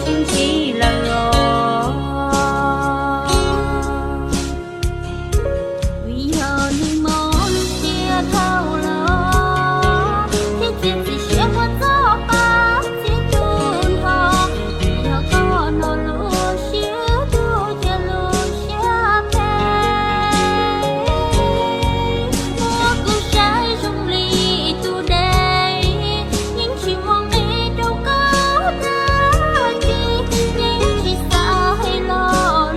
sib ntsib lawm los. Vim yog nws mob lub siab dhau los, thiab txiav txim siab muab txoj qab txhib tu nrho. Vim yog koj hnov lub siab tuag cia lub siab phem. Muab kuv saib zoo li tus dej, yeej tsis muaj nqis rau koj dab tsi, yeej tsis xav hais lo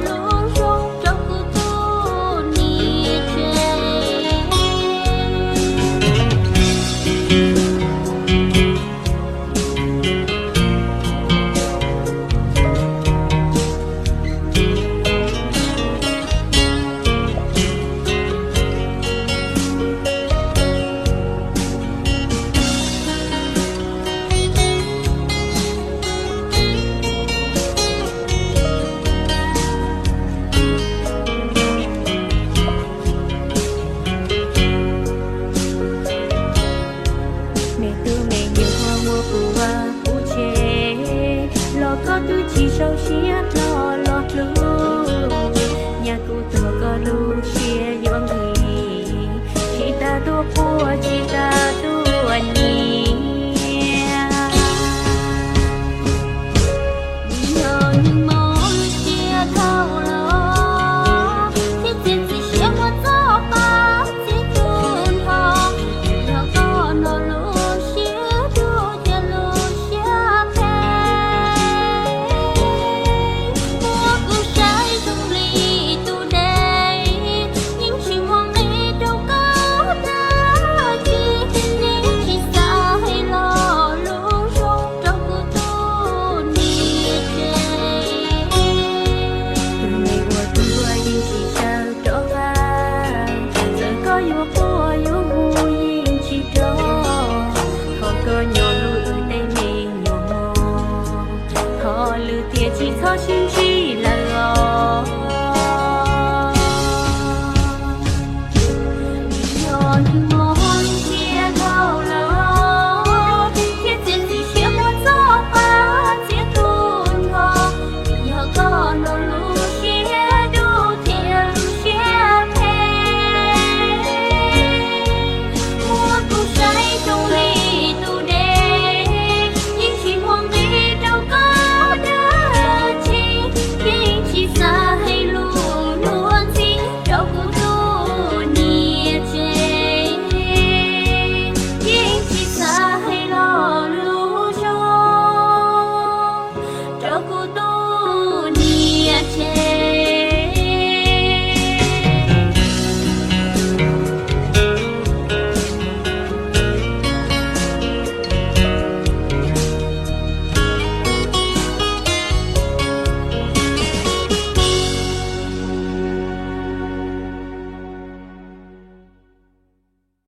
lus zoo rau kuv tus niam tsev. Me tub me nyuam muab kuv vaj kuv tsev, los koj twb tsis zoo siab hlo.